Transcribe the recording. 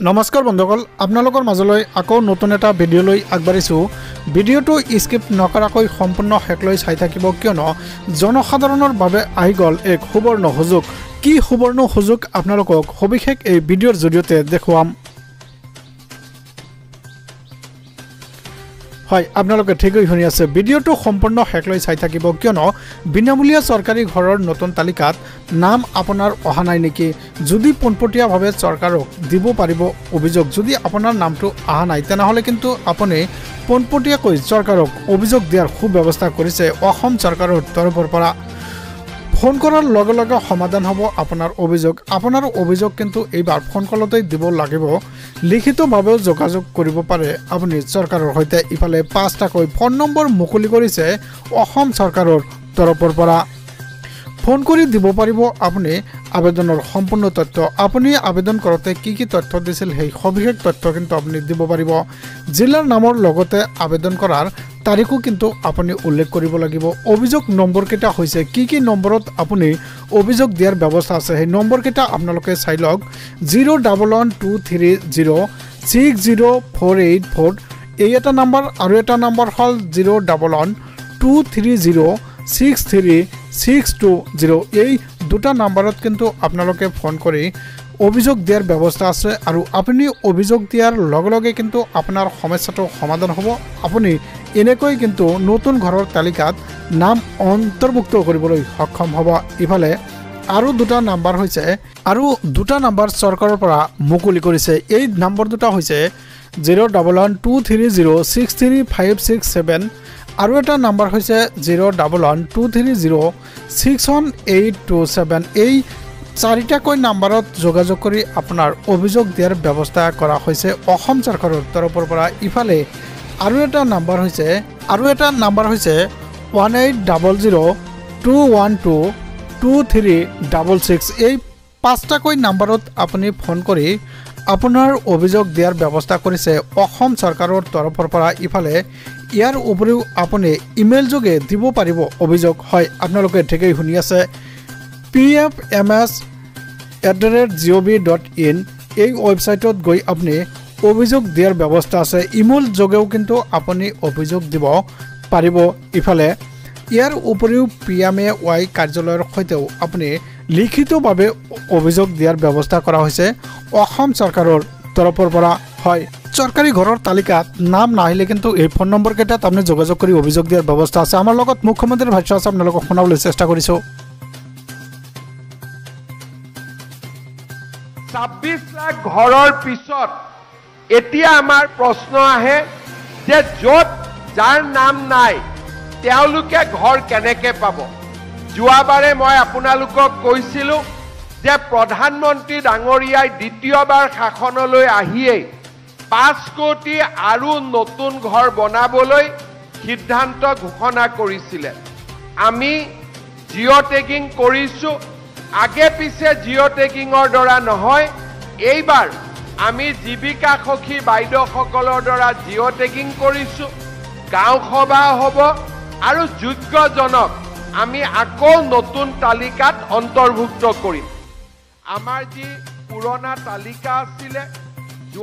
নমস্কাৰ বন্ধুসকল, আপোনালোকৰ মাজলৈ আকৌ নতুন এটা ভিডিঅ' লৈ আগবাঢ়িছোঁ। ভিডিঅ'টো স্কিপ নকৰাকৈ সম্পূৰ্ণ শেষলৈ চাই থাকিব, কিয়নো জনসাধাৰণৰ বাবে আহি গ'ল এক সুবৰ্ণ সুযোগ। কি সুবৰ্ণ সুযোগ আপোনালোকক সবিশেষ এই ভিডিঅ'ৰ জৰিয়তে দেখুৱাম। হয়, আপোনালোকে ঠিকেই শুনি আছে, ভিডিঅ'টো সম্পূৰ্ণ শেষলৈ চাই থাকিব, কিয়নো বিনামূলীয়া চৰকাৰী ঘৰৰ নতুন তালিকাত নাম আপোনাৰ অহা নাই নেকি? যদি পোনপটীয়াভাৱে চৰকাৰক দিব পাৰিব অভিযোগ। যদি আপোনাৰ নামটো অহা নাই, তেনেহ'লে কিন্তু আপুনি পোনপটীয়াকৈ চৰকাৰক অভিযোগ দিয়াৰ সুব্যৱস্থা কৰিছে অসম চৰকাৰৰ তৰফৰ পৰা। ফোন কৰাৰ লগে লগে সমাধান হ'ব আপোনাৰ অভিযোগ। আপোনাৰ অভিযোগ কিন্তু এইবাৰ ফোন কলতেই দিব লাগিব। লিখিতভাৱেও যোগাযোগ কৰিব পাৰে আপুনি চৰকাৰৰ সৈতে। ইফালে 5টাকৈ ফোন নম্বৰ মুকলি কৰিছে অসম চৰকাৰৰ তৰফৰ পৰা। ফোন কৰি দিব পাৰিব আপুনি আবেদনৰ সম্পূৰ্ণ তথ্য। আপুনি আবেদন কৰোঁতে কি কি তথ্য দিছিল, সেই সবিশেষ তথ্য কিন্তু আপুনি দিব পাৰিব। জিলাৰ নামৰ লগতে আবেদন কৰাৰ তাৰিখো কিন্তু আপুনি উল্লেখ কৰিব লাগিব। অভিযোগ নম্বৰকেইটা হৈছে কি কি নম্বৰত আপুনি অভিযোগ দিয়াৰ ব্যৱস্থা আছে, সেই নম্বৰকেইটা আপোনালোকে চাই লওক। 01123060484, এই এটা নম্বৰ। আৰু এটা নম্বৰ হ'ল 01123063620। এই দুটা নম্বৰত কিন্তু আপোনালোকে ফোন কৰি অভিযোগ দিয়াৰ ব্যৱস্থা আছে, আৰু আপুনি অভিযোগ দিয়াৰ লগে লগে কিন্তু আপোনাৰ সমস্যাটো সমাধান হ'ব। আপুনি এনেকৈ কিন্তু নতুন ঘৰৰ তালিকাত নাম অন্তৰ্ভুক্ত কৰিবলৈ সক্ষম হ'ব। ইফালে আৰু দুটা নাম্বাৰ হৈছে, আৰু দুটা নাম্বাৰ চৰকাৰৰ পৰা মুকলি কৰিছে। এই নম্বৰ দুটা হৈছে 01123063567, আৰু এটা নাম্বাৰ হৈছে 01123061827। এই চাৰিটাকৈ নাম্বাৰত যোগাযোগ কৰি আপোনাৰ অভিযোগ দিয়াৰ ব্যৱস্থা কৰা হৈছে অসম চৰকাৰৰ তৰফৰ পৰা। ইফালে আৰু এটা নাম্বাৰ হৈছে, আৰু এটা নাম্বাৰ হৈছে 18002122366। এই 5টাকৈ নাম্বাৰত আপুনি ফোন কৰি আপোনাৰ অভিযোগ দিয়াৰ ব্যৱস্থা কৰিছে অসম চৰকাৰৰ তৰফৰ পৰা। ইফালে ইয়াৰ উপৰিও আপুনি ইমেইল যোগে দিব পাৰিব অভিযোগ। হয়, আপোনালোকে ঠিকেই শুনি আছে, pfms@gov.in এই ৱেবছাইটত গৈ আপুনি অভিযোগ দিয়াৰ ব্যৱস্থা আছে। ইমেইল যোগেও কিন্তু আপুনি অভিযোগ দিব পাৰিব। ইফালে ইয়াৰ উপৰিও পি এম এ ৱাই কাৰ্যালয়ৰ সৈতেও আপুনি লিখিতভাৱে অভিযোগ দিয়াৰ ব্যৱস্থা কৰা হৈছে অসম চৰকাৰৰ তৰফৰ পৰা। হয়, চৰকাৰী ঘৰৰ তালিকাত নাম নাহিলে কিন্তু এই ফোন নম্বৰকেইটাত আপুনি যোগাযোগ কৰি অভিযোগ দিয়াৰ ব্যৱস্থা আছে। আমাৰ লগত মুখ্যমন্ত্ৰীৰ ভাষ্য আছে, আপোনালোকক শুনাবলৈ চেষ্টা কৰিছোঁ। 26 লাখ ঘৰৰ পিছত এতিয়া আমাৰ প্ৰশ্ন আহে যে য'ত যাৰ নাম নাই তেওঁলোকে ঘৰ কেনেকে পাব। যোৱাবাৰে মই আপোনালোকক কৈছিলোঁ যে প্ৰধানমন্ত্ৰী ডাঙৰীয়াই দ্বিতীয়বাৰ শাসনলৈ আহিয়েই 5 কোটি আৰু নতুন ঘৰ বনাবলৈ সিদ্ধান্ত ঘোষণা কৰিছিলে। আমি জিঅ' টেগিং কৰিছোঁ, আগে পিছে জিঅ' টেগিঙৰ দ্বাৰা নহয়, এইবাৰ আমি জীৱিকা সখী বাইদেউসকলৰ দ্বাৰা জিঅ' টেগিং কৰিছোঁ। গাঁও সভা হ'ব আৰু যোগ্যজনক আমি আকৌ নতুন তালিকাত অন্তৰ্ভুক্ত কৰিম। আমাৰ যি পুৰণা তালিকা আছিলে